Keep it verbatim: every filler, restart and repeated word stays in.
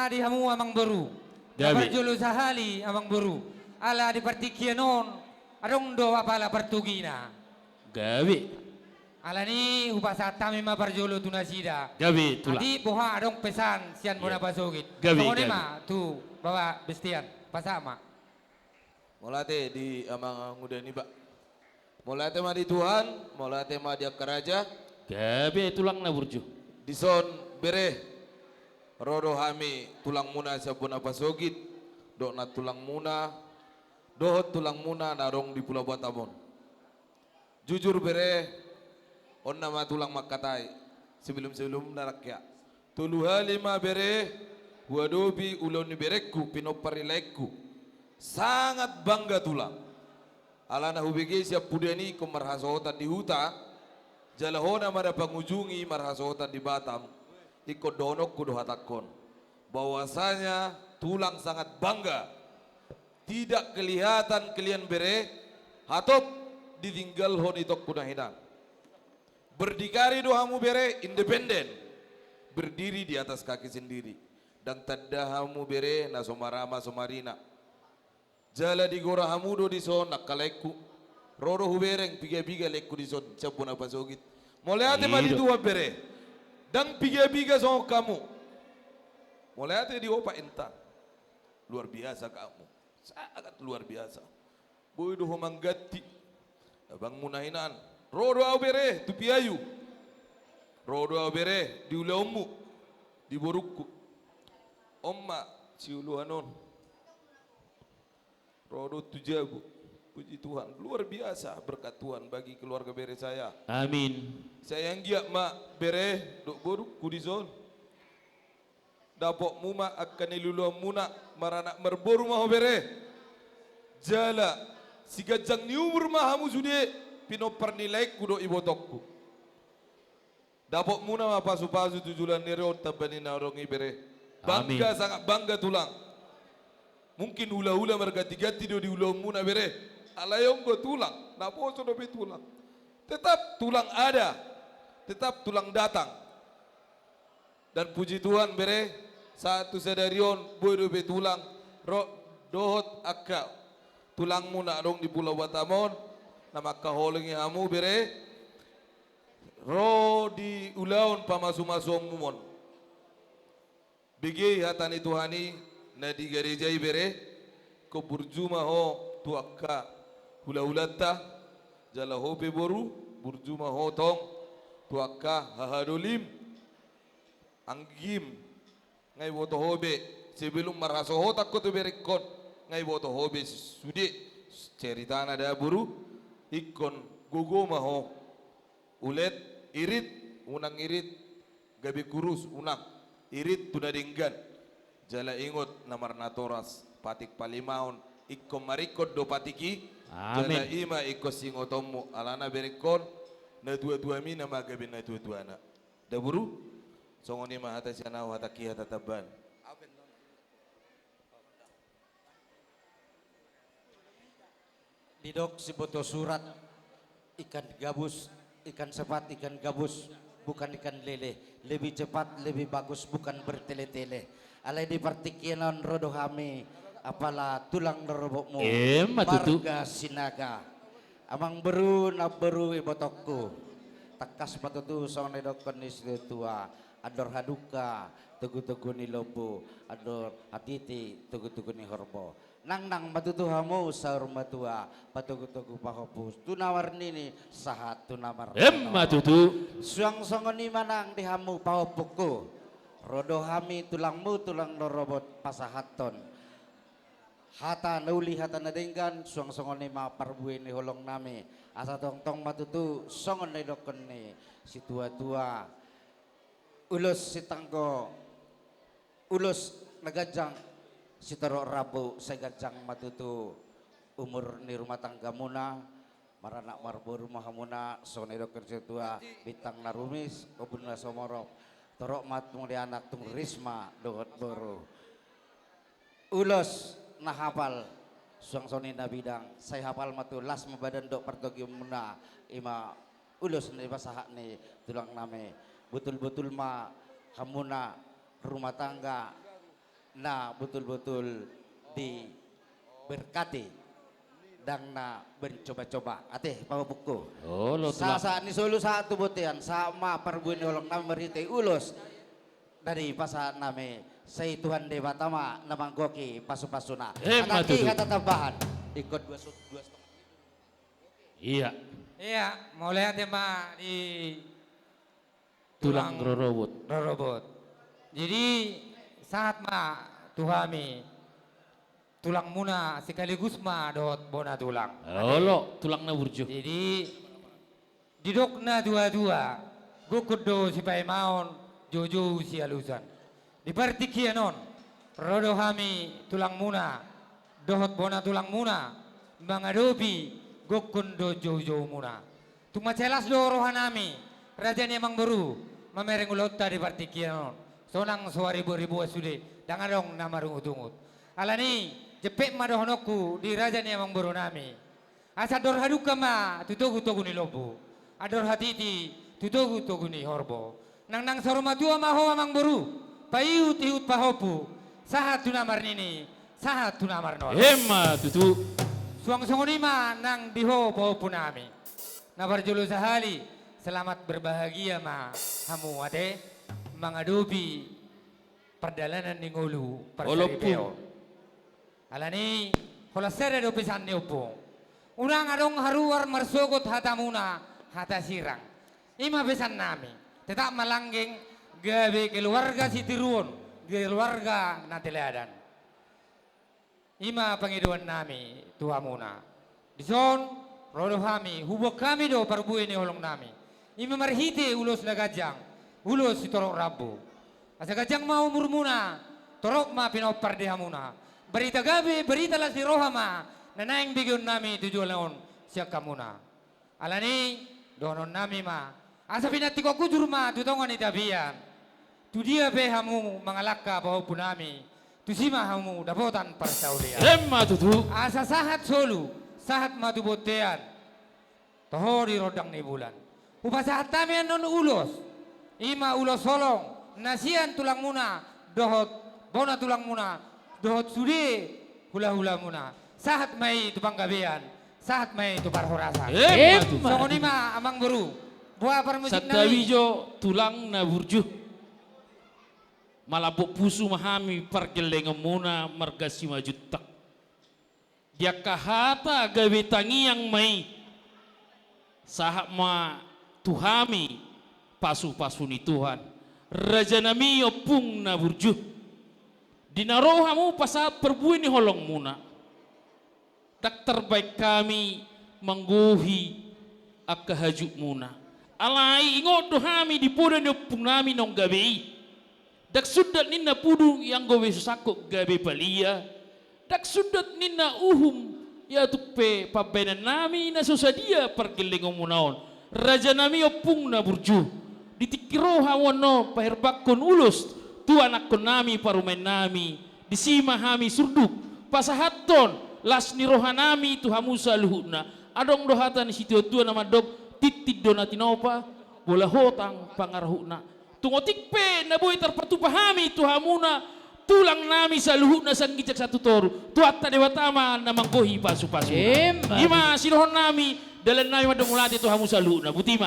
Di hamu amangboru. Gabe. Na parjolo sahali amangboru. Ala di partingkian on adong do apala partugina. Gabe. Alani hupasahat hami ma parjolo tu nasida. Gabe, Tulang. Adi boha adong pesan sian bona pasogit. Gabe, songon i ma tu Bapak Bestian. Pasahat ma. Mauliate di amang uda niba. Mauliate ma di Tuhan, mauliate ma di angka raja. Gabe, Tulang na burju. Dison bere, ro do hami tulangmuna sian bona pasogit, dohot nantulangmuna, dohot tulangmuna na adong di Pulau Batam on. Jujur bere, on nama Tulang mangkatai, sebelum-sebelumna rakyat. Tolu hali ma bere, huadopi ulaon ni berengku, pinompar ni laengku. Sangat bangga Tulang. Alana hubege sian pudani ingkon marhasohotan di huta, jala ho na marapangujungi marhasohotan di Batam, ingkon dohononku do hatangkon. Bahwasanya Tulang sangat bangga. Tidak kelihatan kalian bere, hatop ditinggalhon itongku na hinan. Berdikari do hamu bere, independen. Berdiri di atas kaki sendiri. Ndang tanda hamu bere, na so marama so marina. Jala digora hamu do dison angka laengku. Ro do hubereng piga-piga laengku dison, sian bona pasogit. Mauliate ma di Tuhan bere. Ndang piga-piga songon hamu. Mauliate di ho Pak Intan. Luar biasa kamu. Sangat luar biasa. Boi do ho mangganti abangmu na hinan. Ro do au bere tu Piayu. Ro do au bere di ulaonmu, di borungku. On ma sioloan on. Ro do tu jabu. Puji Tuhan, luar biasa berkat Tuhan bagi keluarga bere saya. Amin. Sai anggiat ma bere dohot borungku dison. Dapotmu ma angka niluluanmuna, maranak marboru ma ho bere. Jala siganjang ni umur ma hamu sude, pinompar ni laengku dohot ibotongku. Dapotmuna ma pasu-pasu tu joloan ni ari on tamba ni na adong i bere. Amin. Bangga, sangat bangga Tulang. Mungkin hula-hula marganti-ganti do di ulaonmuna bere. Alai on do Tulang, naposo dope Tulang. Tetap Tulang ada, tetap Tulang datang. Dan puji Tuhan bere, sahat tu sadari on boi dope Tulang, ro, dohot angka tulangmu na adong di Pulau Batam on, na mangkaholongi hamu bere, ro di ulaon pamasu-masuonmu on. Bege hata ni Tuhan i na di gareja i bere, ingkon burju ma ho tu angka hula-hulanta, jala ho pe boru, burju ma ho tong tu angka hahadolim, anggim, nga iboto ho be, sebelum marhasohotan ho tu berengkon, nga iboto ho be sude ceritana da boru, ingkon gogo ma ho. Ulet, irit, unang irit, gabe kurus, unang irit tu na denggan. Jala ingot na marnatoras, patik palimaon, ingkon maringkot do patik i. Amin. Jala i ma ingkon siingotonmu, alana berengkon, natua-tuami nama gabe natua-tuana. Da boru, songon i ma hata sian ahu, hatangki hata tamban. Didok siboto surat, ikan gabus, ikan sepat, ikan gabus, bukan ikan lele. Lebih cepat, lebih bagus, bukan bertele-tele. Alai di partingkian on ro do hami, apala tulang ni rorobotmu, emma tutu, marga Sinaga. Amangboru, namboru, ibotongku. Tangkas ma tutu songon na nidokkon ni situa-tua. Andor halumpang, togu-togu ni lombu, andor hatiti, togu-togu ni horbo. Nangnang ma tutu hamu saur matua, patogu-togu pahompu, tu na marnini, sahat tu na marnono. Emma tutu. Suang songon i ma nang di hamu pahompungku. Ro do hami tulangmu, tulang ni rorobot pasahathon hata na uli, hata na denggan, suang songon i ma parbue ni holong nami. Asa tongtong ma tutu songon na nidokkon ni situa-tua. Ulos sitanggo, ulos na ganjang sitorop rambu, sai ganjang ma tutu umur ni rumah tanggamuna, maranak marboru ma hamuna, songon na nidokkon situa-tua, bintang na rumis, ombun na sumorop, torop ma tung di anak, tung ris ma dohot boru. Ulos na hapal, suang songon i na bidang, sai hapal ma tutu, las ma badan dohot partingkianmuna, i ma ulos na nipasahat ni tulang nami. Botul-botul ma hamuna rumah tangga, na botul-botul diberkati, ndang na mencoba-coba. Ate, pahompu. Olo, tulang. Sahat ni solu sahat tu bontean, sahat ma parbue ni holong nami marhite ulos na dipasahat nami, sai Tuhan Debata ma na manggohi pasu-pasuna. Emma tutu. Hata tambahan. Ingkon dua sut-, dua setengah. Iya. Iya, mauliate ma di tulang rorobot. Rorobot. Jadi, sahat ma tu hami tulangmuna sekaligus ma dohot bona tulang. Olo, tulang na burju. Jadi, didok na tua-tua, gokhon do sipaimaon, joujou sialusan. Di partingkian on, ro do hami tulangmuna, dohot bona tulangmuna, mangadopi gokhon dohot joujoumuna. Tung mansai las do rohanami, raja ni amangboru, mamereng ulaonta di partingkian on. Sonang so aribu-aribuan sude, ndang adong na marungut-ungut. Alani, jempek ma dohononku di raja ni amangborunami. Asa andor hadungka ma tu togu-togu ni lombu. Andor hatiti tu togu-togu ni horbo. Nangnang saur matua ma ho amangboru, paihut-ihut pahompu, sahat tu na marnini, sahat tu na marnono. Emma tutu. Suang songon i ma nang di ho pahompunami. Na parjolo sahali, selamat berbahagia ma hamu ate, mangadopi pardalanan ni ngolu parsaripeon. Alani, holan sada do pesan ni ompung. Unang adong haruar marsogot hatamuna hata sirang. I ma pesannami. Tetap ma langgeng gabe keluarga sitiruon, keluarga na teladan. I ma pangidoannami tu hamuna. Dison, ro do hami, huboan hami do parbue ni holongnami. I ma marhite ulos na ganjang, ulos sitorop rambu. Asa ganjang ma umurmuna, torop ma pinompar di hamuna. Barita gabe, barita las ni roha ma, na naeng begeonnami tu joloan on sian hamuna. Alani, dohononnami ma, asa pinantikhon hujur ma tu tonga ni tapian. Tu dia pe hamu mangalangka pahompunami, tusi ma hamu dapotan parsaulian. Emma tutu. Asa sahat solu, sahat ma tu bontean. Toho di rondang ni bulan. Hupasahat hami annon ulos. I ma ulos holong, na sian tulangmuna, dohot bona tulangmuna, dohot sude hula-hulamuna. Sahat ma i tu panggabean, sahat ma i tu parhorasan. Emma tutu. Songon i ma amangboru. Boha parmusiknami. Santabi jo tulang na burju. Malambok pusu ma hami pargellengonmuna marga Simanjuntak. Di angka hata gabe tangiang ma i. Sahat ma tu hami pasu-pasu ni Tuhan. Rajanami ompung na burju. Di na ro hamu pasahat parbue ni holongmuna. Ndang tarbaen hami manggohi angka hajutmuna. Alai ingot do hami di poda ni ompungnami naung gabe i. Ndang sundat ninna pudung ianggo be so sangkot gabe palia. Ndang sundat ninna uhum ia tung pe pambaenannami na so sadia pargellengonmuna on. Rajanami ompung na burju. Di tingki ro hamu annon paherbangkon ulos tu anakkonnami parumaennami. Disi ma hami surduk pasahathon las ni rohanami tu hamu saluhutna. Adong do hata ni situa-tua na mandok, tintin do na tinopa, bola hotang pangarahutna. Tung otik pe na boi tarpatupa hami tu hamuna, tulangnami saluhutna sian ginjang sahat tu toru, Tuhanta Debata ma na manggohi pasu-pasuna. Emma. I ma sidohonnami, dalannami mandok mauliate tu hamu saluhutna. Botima.